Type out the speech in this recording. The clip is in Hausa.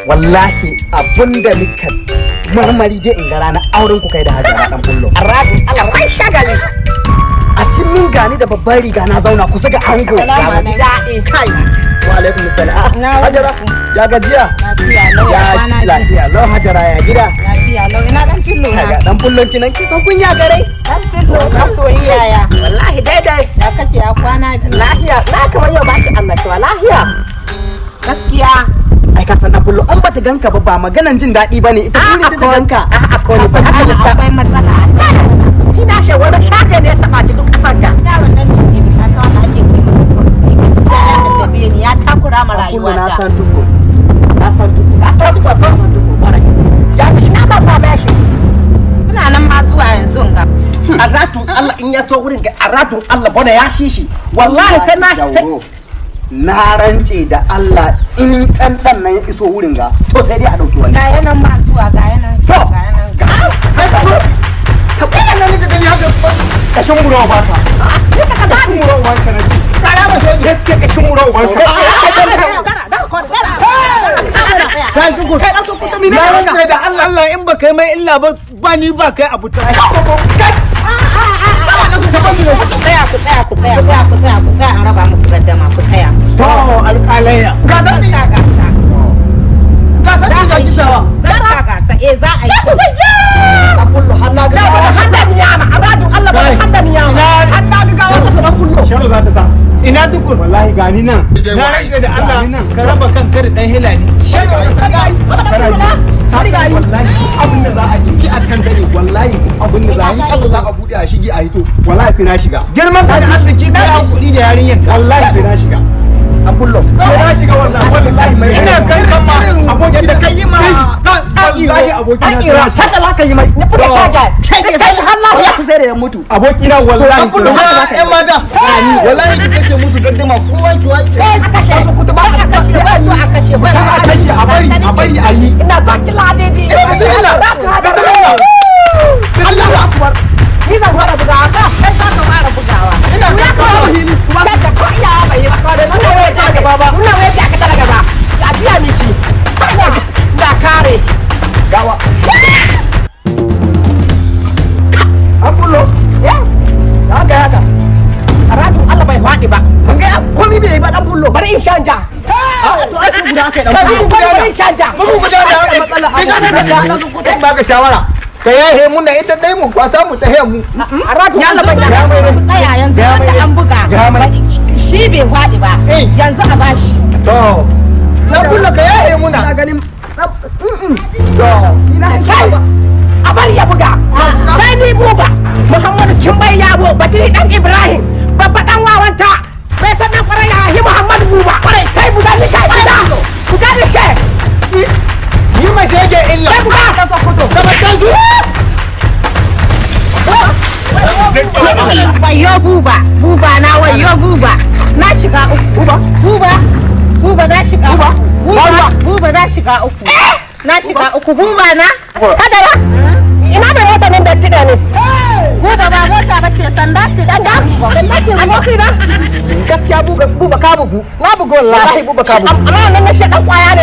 Wallahi abinda nika marmari dai in ga ranar auren ku kai da Hajara, dan Bullo. Aradu Allah rai shagali. A cin min gani da babban riga na zauna kusa ga ango. Salamu alaikum. Daɗi kai. Wa alaikum salam. Na wuni. Hajara, ya gajiya? Lafiya lau. Ya Kwana biyu. lafiya lau, Hajara, ya gida? Lafiya lau. Ina dan Fillo na? Ga dan Bullon kinan, ki san kunya garai. Dan Fillo, masoyi, yaya? Wallahi daidai. Ya kake, ya kwana biyu? Lahiya na kamar yau baki annashuwa lahiya. Gaskiya. Ai ka san dan Bullo an bata ganka ba, ba maganan jin daɗi bane ita, burin ta ganka. A'a, ko ni Ka san haka Ana lissa. akwai matsala. Ina shi wani shage ne ya taba ki duk kasar ga. Yaron nan da ke bishasha wanda ake ce masa kurfi, gaskiya ya addabe ni, ya takura ma Dan Bullo, na rayuwata. san tuko. Na san tuko. Na san tuko, Na san tuko. Kwarai. Ya ce ina ba sa shi. Muna nan ma zuwa yanzu ga. Aratun Allah in ya zo wurin ga aratun Allah bona ya shishi. Wallahi sai na sai Jauro, na rance da Allah in ɗan ɗan nan ya iso wurin ga, to sai dai a ɗauki wani. Ga yanan ma zuwa, ga yanan. To. Ga yanan. Kai ka zo. Ka bayyana nan da gani haka Kashin mura ubanka. Ni ka ka Kashin mura ubanka na ci. Kara ba Ya ce kashin mura ubanka. Gara gara kon gara. Ta ji ku. Kai dan Sokoto, mene Na ne rantse haka? da Allah, Allah in ba kai mai illa ba, ba ni ba kai abu ta. Ku tsaya, ku tsaya, ku tsaya, ku tsaya, ku tsaya, ku tsaya, an raba muku gaddama, ku tsaya. To, alƙalayya. Ga zan sa gasa. Ka san ki zaki shawa. Zan sa gasa, eh, za a yi. Dan Bullo, har na ga Da gawa. har da niyama aratun Allah bona har da niyama. Har na ga gawa kasa, dan Bullo. Sharo za ta sa. Ina tukur. Wallahi gani nan. Na rantse da Allah ka raba kanka da dan hilali. Sharo ka sa gai. Kana ji? Wallahi duk abin da za a yi a kan dare, wallahi duk abin da za a yi, kasa za a bude a shige a hito, wallahi sai na shiga. Girman ka da arziki ka yi kuɗi da yarinyar ka, wallahi sai na shiga. Dan Bullo. Sai na shiga, wallahi wallahi mai ina kai kan ma abokin Yadda kai yi ma wallahi aboki na sai na shiga. Haka za ka yi mai. Ni fuka shaga. Kai Kai har Allah sai da ya mutu. Aboki na wallahi Dan Bullo, sai na haka za ka yi. Yan mata, wallahi ki kashe musu gaddama kowa ki wace. A kashe. Sokoto ba A kashe ba, so a kashe ba. A kashe, a bari, a bari a yi. Ina zaki ladeji. Bismillah. Bismillah. Allahu akbar. Ni zan fara bugawa ka. Kai za ka fara bugawa. Ina Ya ka kawo hili. Shaka ko iyawa bai yi ba. Nuna wai ta gaba ba. Nuna wai ta tara gaba. Ya biya mishi. Da kare. Gawa. Dan Bullo. Ya. Da haka haka. Aratun Allah bai faɗi ba. Ban ga komai bai yi ba, dan Bullo. Bari in shanja. A to ai guda aka yi, dan Bugu Bullo. guda Bari in shanja. Bugu guda da Ai, matsala Ni abu. da Dan Sokoto. baka shawara. Ka yahe muna ita dai mu kwasa mu ta mu. Aratun Allah bai Ya mai Ku tsaya yanzu, Ga mai wanda an buga. Ga mai. Shi bai faɗi ba. Eh. Yanzu a bashi. To. Dan Bullo, ka yahe muna. Ina ganin To. ni na Kai. ba. A bari ya buga. Sai ni buba. Muhammadu Kimbai Yabo Batiri dan Ibrahim. Babba dan wawanta. Bai san dan kwarai ya hi Muhammadu Buba. Kwarai kai, buga ni kai buga. Buga ni she. Yi ma shege illa. Kai buga. Dan Sokoto. Sabatan su. Wayo buba, buba na, wayo buba. Na shiga uku. Buba. Buba, buba, na shiga uku. Buba, buba, na shiga uku. Na shiga uku, buba na. Kadara. Ina mai mota nan da kiɗa ne. Buba, ba mota ba ce, sanda ce. Sanda? Sanda ce aboki na. Gaskiya buba, buba ka bugu. Na bugu wallahi. Wallahi buba ka bugu. Amma wannan na shi dan kwaya ne.